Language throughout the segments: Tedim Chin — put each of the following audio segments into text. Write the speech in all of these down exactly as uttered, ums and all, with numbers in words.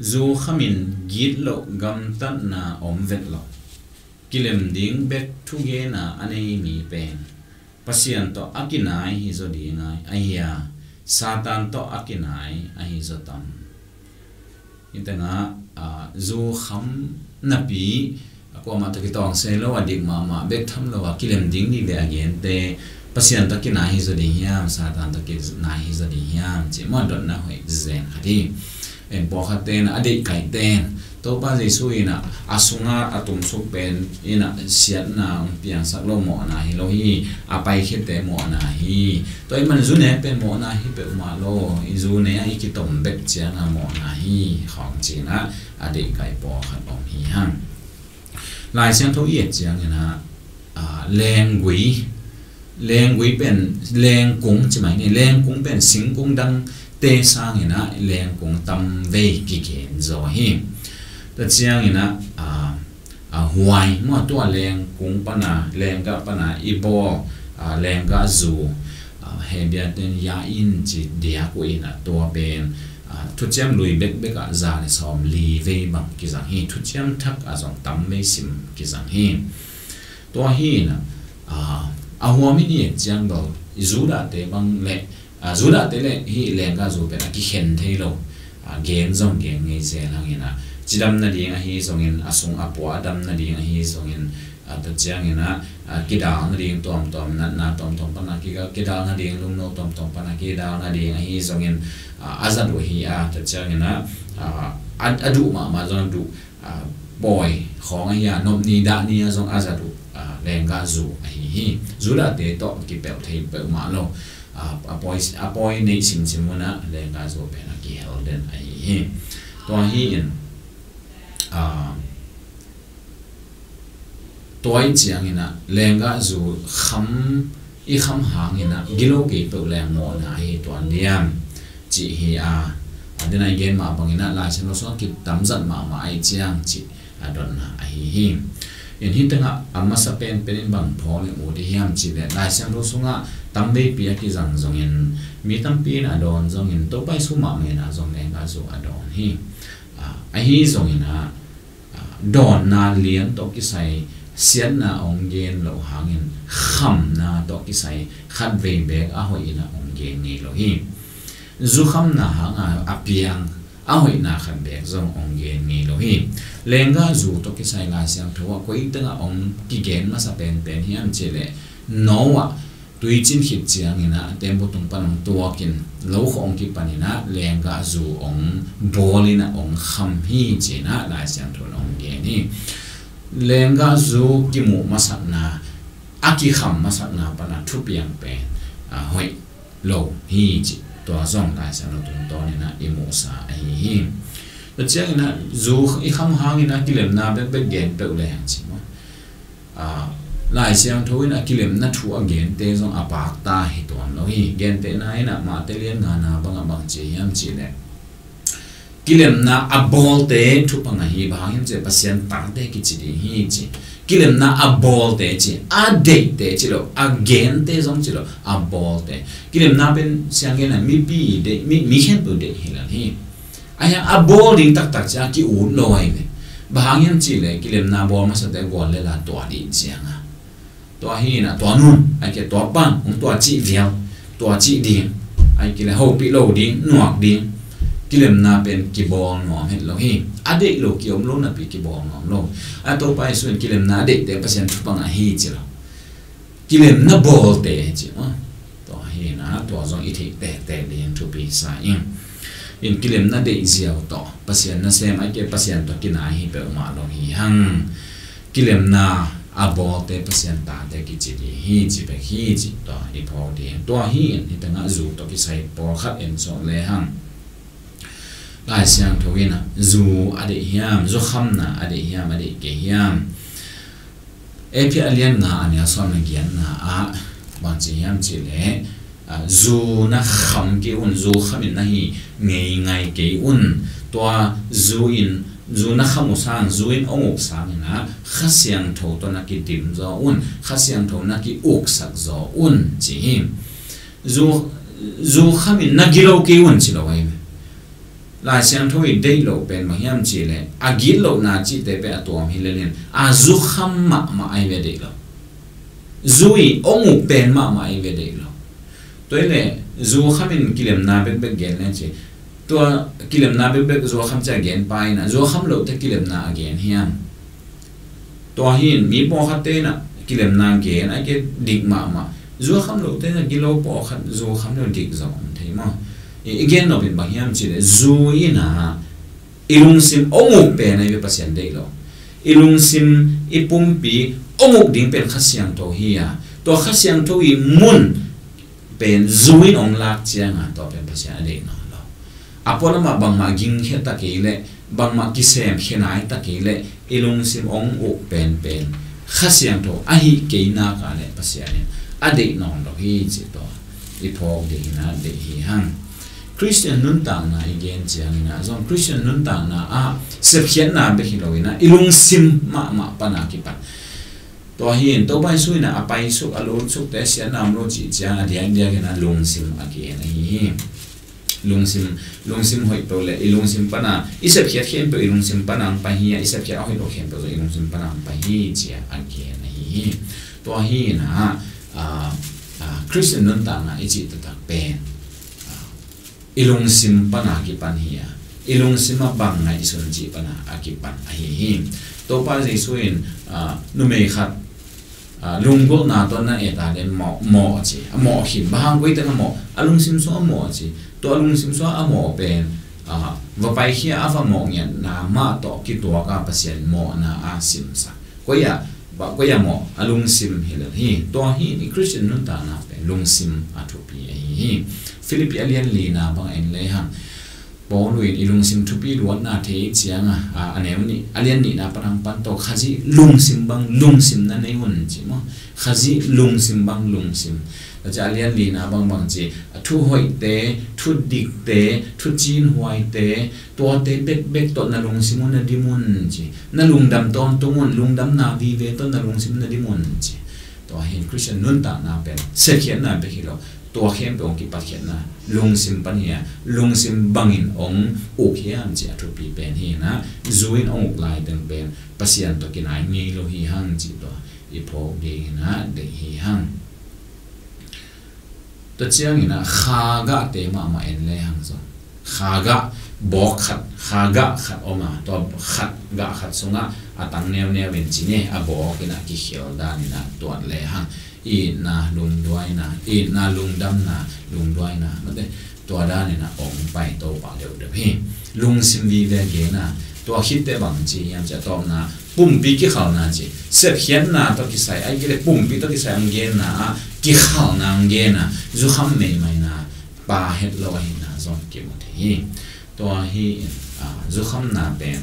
Zu khamin gitloh gamtatna om vetloh, kilem ding bek thugena a nei mi pen Pasian tawh a kinai hi zaw ding a, ahi a, Satan tawh a kinai ahi zaw tam. Hi tengah, a, zu kham napi, a kuamah tawh kitawng se lo a dik mahmah bek tham lo a kilem ding dih ve a gente, Pasian tawh kinai hi zaw ding hiam, Satan tawh kinai hi zaw ding hiam, cih mah dotna hoih zen khat hi. En pawlkhat ten a deihkaih ten Topa Jesu in a, a sunga a tumsuk pen in a siatna hong piangsak lo mawhna hi lo hi, a paikhiate mawhna hi. Tua i man zu ne pen mawhna hi peuhmah lo, i zu ne a i kitom bek cianga mawhna hi khawng cina a deihkaih pawlkhat om hi hang. Lai Siangtho i et ciangin a, a, lenggui, lenggui pen lengkung ci mai ni, lengkung pen singkung dangte sangin a lengkung tamvei kigen zaw hi. Tua ciangin a, a, a huai, mah tua lengkung pana, lenggah pana i bawl, a, lenggah zu, a, Hebia ten yain ci diak uh in a tua pen, a, thuciam lui bekbek ah za le sawm li vei bang kizang hi, thuciam thak a zong tamvei sim kizang hi. Tua hi in a, a, a huam in i et ciang bel, Judahte bang le, a, Judahte le hi lenggah zu pen a kikhen thei lo, a, gen zong gen ngei zel hang in a, cidam nading ahi zongin, a sung a pua a dam nading ahi zongin, a, tua ciangin a, a, kidal nading tuamtuam, natna tuamtuam pana kidal nading, lungno tuamtuam pana kidal nading ahi zongin, a, a zat uh hi a, tua ciangin a, a, a, a duh mahmah zong a duh, a, pawi khawng ahi a, nop ni dah ni a zong a zat uh, a, lenggah zu ahi hi. Judahte tawh kipelh thei peuhmah lo. A, a pawi, a pawi neih simsim un a lenggah zu pen a kihel den ahi hi. Tua hi in, a, tua i ciangin a lenggah zu kham, i kham hangin a gilo kei peuh leng mawhna hi tuan diam cih hi a, a dena i gen mah bangin a Lai Siangtho sungah kitamzat mahmah ahi ciang cih a dotna ahi hi. In hi tengah a masa penpen in bang Paul in ut i hiam cih leh Lai Siangtho sungah tamveipi a kizang zongin mi tampi in a dawn zongin Topa Jesu mahmah in a zong lenggah zu a dawn hi. A, ahi zongin a, a, dawnna lian tawh kisai siatna hong gen loh hangin khamna tawh kisai khatvei beek a hoih in a hong gen ngei lo hi. Zukhamna hanga a piang a hoihna khat beek zong hong gen ngei lo hi. Lenggah zu tawh kisai Lai Siangtho ah koi tengah hong kigen masa penpen hiam cih leh Noah tuicin khit ciangin a tembaw tung pan hong tuakin lo khawh hong kipanin a lenggah zu hong bawlin a hong kham hi ci-in a Lai Siangtho in hong gen hi. Lenggah zu kimuh masakna, a kikham masakna pan a thupiang pen a hoih lo hi ci, tua zong Lai Siangtho tungtawnin a i muhsa ahi hi. Tua ciangin a zu i kham hangin a kilemna bekbek gen peuh leng ci maw? A, Lai Siangtho in a kilemna thu a gente zong a pakta hi tuan lo hi. Gentehna in a Mate lian ngana bangah bang ci hiam cih leh kilemna a bawlte thupha ngah hi, bang hang hiam cih leh Pasian tate kici ding hi ci. Kilemna a bawlte ci, a deihte ci lo, a gente zong ci lo, a bawlte. Kilemna pen sianggen a mipi deih, mi, mi khempeuh deih hi lel hi. Ahi hang a bawl ding taktak ciang a ki-ut lo ahi ve. Bang hang hiam cih leh kilemna bawl masate gual le la tua ding ciang a, tua hi in a, tua nun, ahih kei leh tua pan, hong tua cih vial, tua cih ding, ahih kei leh hopih lo ding, nuak ding. Kilemna pen kibawl nuam het lo hi. A deih lo kiom lo napi kibawl nuam lo. A Topa Jesu in kilemna a deihte Pasian thupha ngah hi ci lo. Kilemna bawlte ci maw? Tua hi in a, tua zong i theih tektek ding thupi sa ing. In kilemna deih ziau tawh Pasian nasem ahih kei leh Pasian tawh kinai hi peuhmah lo hi hang. Kilemna a bawlte Pasian tate kici ding hi ci bek hi ci, tua i phawk ding. Tua hi in, hi tengah zu tawh kisai pawlkhat en sawh le hang. Lai Siangtho in a zu a deih hiam, zukhamna a deih hiam, a deih kei hiam? Efesa a lian nga a neu sawm le giatna ah bang ci hiam cih leh, a, zu na kham kei un, zu khamin na hi ngeingai kei un. Tua zu in, zu na kham uh sang, zu in hong uk sangin a Kha Siangtho tawh na kidim zaw un, Kha Siangtho na ki-uksak zaw un ci hi. Zu, zu khamin na gilo kei un ci lo ahi ve. Lai Siangtho i deih loh pen bang hiam cih leh a gitlohna cihte pen a tuam hi lel in, a zukham mahmah ahi ve deih loh. Zu i ong uk pen mahmah ahi ve deih loh. Tua hi leh zukham in kilemna bekbek gen leng ci. Tua kilemna bekbek zukham ci a gen pa in a zukham lohte kilemna a gen hiam? Tua hi in mi pawlkhatte in a kilemna gen a gen dik mahmah. Zukham lohte in a gilo pawlkhat zukham lo dik zong om thei maw? I, i gen nop in bang hiam cih leh zu in a i lungsim ong uk pen ahi ve Pasian deih loh. I lungsim, i pumpi ong uk ding pen Kha Siangtho hi a, tua Kha Siangtho i mun pen zu in ong lak ciang a, tua pen Pasian a deih nawn lo. A pualam ah bangmah gingkhia ta kei leh, bangmah kisem khia nai ta kei leh, i lungsim ong uk penpen Kha Siangtho ahi kei nak leh Pasian in a deih nawn lo hi cih tua i phawk ding in a deih hi hang. Khristian nuntakna i gen ciang in a zong, Khristian nuntakna ah sepkhiatna bek hi lo in a, i lungsim mahmah pan a kipan. Tua hi in Topa Jesu in a paisuk, a lutsukte siatna om lo cih ciang a diakdiak in a lungsim a gen ahi hi. Lungsim, lungsim hoih peuh leh i lungsim pan a, i sepkhiat khempeuh i lungsim pan a hong pai hi a, i sepkhiat a hoih lo khempeuh zong i lungsim pan a hong pai hi ci a a gen ahi hi. Tua hi in a, a, a, Khristian nuntakna i cih taktak pen, a, i lungsim pan a kipan hi a, i lungsim ah bang ngaihsun cih pan a a kipan ahi hi. Topa Jesu in, a, numei khat, a, lunggulhna tawh na et a leh mawh, mawh ci. A mawh khin, bang hang, koi teng a mawh? A lungsim sung a mawh ci. Tua a lungsim sung a mawh pen, a, va paikhia a va mawh ngiatna mah tawh kituak a Pasian mawhna a simsak. Koi a, ba, koi a mawh? A lungsim hi lel hi. Tua hi in i Khristian nuntakna pen lungsim a thupi ahi hi. Philippi a lian lina bang en lehang, Paul in i lungsim thupi luatna thei ciang a, a, a neu nih, a lian nihna pan hong pan tawh, Khazih lungsim bang lungsim na nei un ci maw? Khazih lungsim bang lungsim. Tua ciang a lian lina bang bang ci, a thu hoihte, thu dikte, thu cinhuaite, tuate bekbek tawh na lungsim un na dim un ci. Na lungdam tawntung un, lungdamna vive tawh na lungsim un na dim un ci. Tua hi in Khristian nuntakna pen sepkhiatna bek hi lo, tua khempeuh hong kipatkhiatna lungsim pan hi a, lungsim bangin ong uk hiam cih a thupi pen hi in a, zu in ong uk laiteng pen Pasian tawh kinai ngei lo hi hang cih tua i phawk ding in a deih hi hang. Tua ciang in a kha gahte mahmah en lehang zong, kha gah bawk khat, kha gah khat om a, tua khat gah khat sungah a tang neuneu in ci ni, a bawk in a kikhel dan in a tuat lehang, itna, lungduaina, itna, lungdamna, lungduaina, mate, tua dan in a ong pai to pah deuhdeuh hi. Lungsim vive gen a, tua khitte bang ci hiam cih a tawpna, pumpi kikhalna ci. Sepkhiatna tawh kisai, ahih kei leh pumpi tawh kisai hong genna ah, kikhalna hong gen a, zukham meimaina, pa het lo ahihna zong kimu thei hi. Tua hi in, a, zukhamna pen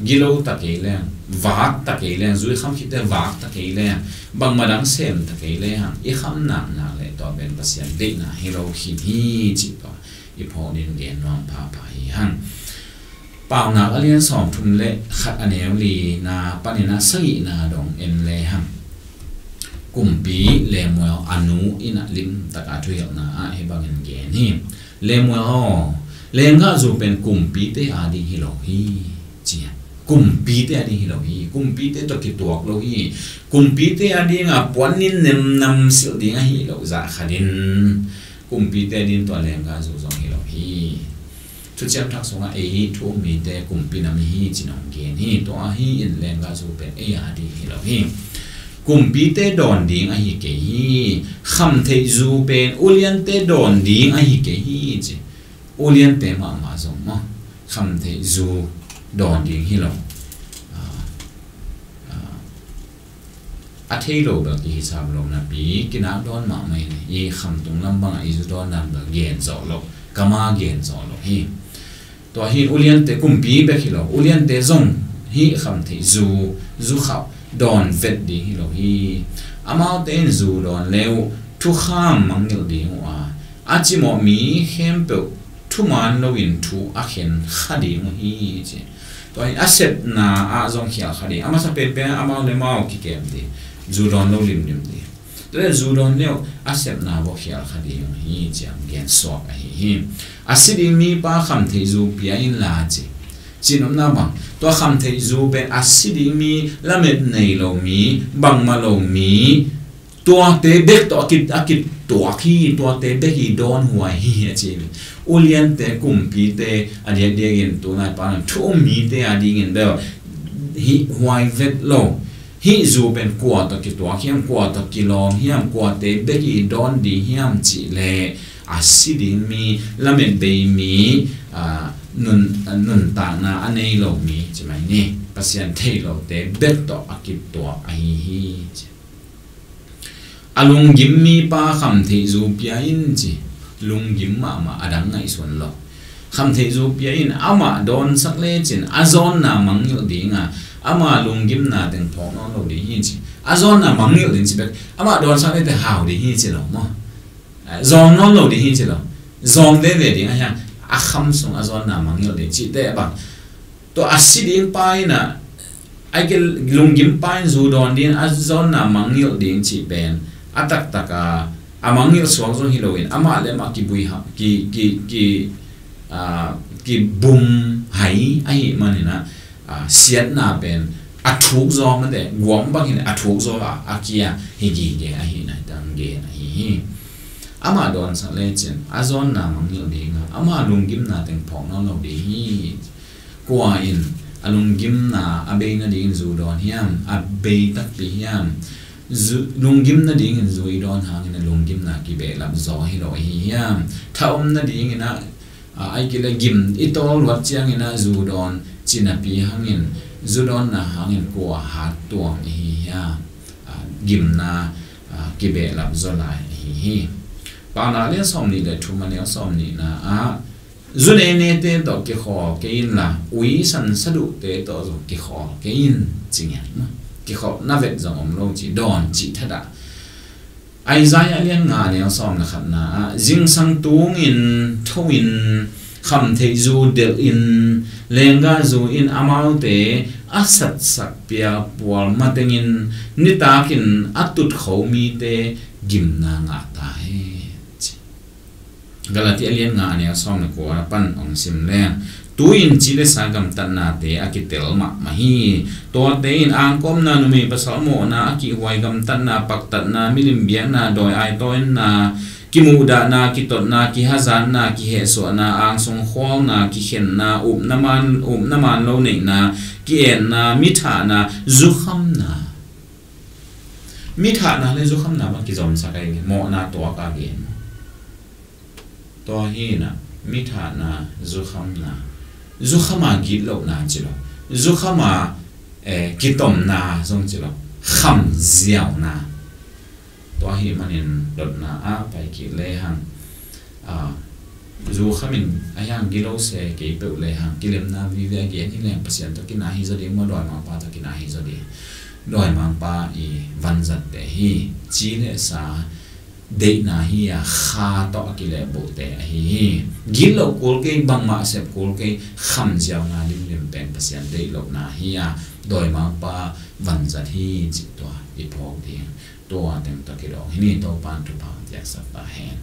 gilo ta kei leng, vak ta kei leng, zuikham khitte vak ta kei leng, bangmah dang sem ta kei lehang, i kham naknak leh tua pen Pasian deihna hi lo khin hi cih tua i phawk ding gen nuam phapha hi hang. Paunak a lian sawmthum leh khat, a neu lina panin a sagihna dong en lehang, kumpi Lemuel a nu in a limtak a thuhilhna ah hih bangin gen hi. Lemuel aw, lenggahzu pen kumpite ading hi lo hi, ci a. Kumpite ading hi lo hi. Kumpite tawh kituak lo hi. Kumpite ading a puan nin nemnam silh ding ahi lo zah khat in, kumpite ading tua lenggahzu zong hi lo hi. Thuciam Thak sungah ei thu um mite kumpi nam i hi ci-in hong gen hi. Tua hi in lenggahzu pen ei ading hi lo hi. Kumpite dawn ding ahi kei hi. Khamtheih zu pen uliante dawn ding ahi kei hi ci. Uliante mahmah zong maw, khamtheih zu dawn ding hi lo. Ah, ah, a thei lo bel kihisap lo napi, kinak dawn mahmah in, i khamtung lam bangah i zu dawn dan bel gen zawh lo, kama gen zawh lo hi. Tua hi in uliante kumpi bek hi lo, uliante zong hih khamtheih zu, zu khauh dawn vet ding hi lo hi. Amaute in zu dawn le uh thukham mangngilh ding uh a, a cimawh mi khempeuh thuman loin thu a khen kha ding uh hi ci. Tua hi a sepna ah zong khial kha ding. A masa penpen amau le amau kikem ding. Zu dawn lo limlim ding. Tua leh zu dawn leh a sepna vawkhial kha ding hi ci-a gen suak ahi hi. A si ding mipa khamtheih zu pia inla ci. Cih nopna bang, tua khamtheih zu pen a si ding mi, lamet nei lo mi, bangmah lo mi, tuate bek tawh a ki, a kituak hi, tuate bek i dawn huai hi a ci hi. Uliante, kumpite a diakdiakin tunai pan thu um mite a dingin bel hih huai vet lo. Hih zu pen kua tawh kituak hiam, kua tawh kilawm hiam, kuate bek i dawn ding hiam cih leh a si ding mi, lamet bei mi, a, nun, a, nuntakna a nei lo mi ci mai ni. Pasian theih lote bek tawh a kituak ahi hi ci. A lunggim mipa khamtheih zu pia in ci. Lunggim mahmah, a dang ngaihsun lo. Khamtheih zu pia in, amah dawnsak lecin a zawnna mangngilh ding a, ama lunggimna teng phawk nawn lo ding hi ci. A zawnna mangngilh ding ci bek, amah dawnsak lete hau ding hi ci lo maw? Zawng nawn lo ding hi ci lo. Zawng veve ding a hiang, a kham sung a zawnna mangngilh ding cihte bang. Tua a si ding pa in a, ai ke, lunggim pa in zu dawn ding, a zawnna mangngilh ding cih pen a taktak a, a mangngilh suak zong hi loin, amah le amah kibui ha, ki, ki, ki, a, kibum hai ahih manin a, a, siatna pen a thuk zaw mate, guam bang hi le a thuk zaw a, a kia hi gige ahihna tang gen ahi hi. Amah dawnsak lecin a zawnna mangngilh ding a, ama lunggimna teng phawk nawn lo ding hi. Kua in a lunggimna a bei nadingin zu dawn hiam? A bei takpi hiam? Zu, lunggim nadingin zu i dawn hangin a lunggimna kibehlap zaw hi lo ahi hiam? Tha om nadingin a, a, ai ke le gim i tawl luat ciangin a zu dawn ci napi hangin, zu dawnna hangin kua hat tuam i hi hiam? A, gimna, a, kibehlap zaw lai ahi hi. Paunak lian sawmnih le thum, a neu sawmnihna ah, zu nenete tawh kikhawl kei inla, ui san saduhte tawh zong kikhawl kei in ci ngiat maw? Kikholhna vet zong om lo ci, dawn cih thadah. Isaiah lian nga, a neu sawm le khatna ah, zingsang tungin tho in, khamtheih zu delh in, lenggah zu in amaute a satsak pial pual matengin, nitakin a tutkho mite gimna ngah ta hen ci. Galati a lian nga, a neu sawm le kua pan hong sim leng, tu-in ci le sa gamtatnate a kitel mahmah hi. Tuate in angkawmna, numei pasal mawhna, a kihhuai gamtatna, paktatna, milim biakna, dawi aitawina, kimuhdahna, kitotna, kihazatna, kihehsuahna, angsung khualna, kikhenna, upna man, upna man lo neihna, ki-etna, mithahna, zukhamna. Mithahna le zukhamna bang kizomsak a, mawhna tuak a gen. Tua hi na, mithahna, zukhamna. Zukham a gitlohna ci lo. Zukham a, eh, kitomna zong ci lo. Kham ziauna. Tua hi manin dotna a pai kik lehang, a, zu khamin a hiang gilo se kei peuh lehang, kilemna vive a gen hi leng Pasian tawh kina hi zaw ding maw, dawimangpa tawh kina hi zaw ding. Dawimangpa i vanzatte hi. Ci le sa deihna hi a, kha tawh a kilehbohte ahi hi. Gitloh kul kei, bangmah sep kul kei, kham ziauna limlim pen Pasian deih lohna hi a, dawimangpa vanzat hi cih tua i phawk ding. Tua teng tawh kidawng hi ni. Topa'n thupha piaksak ta hen.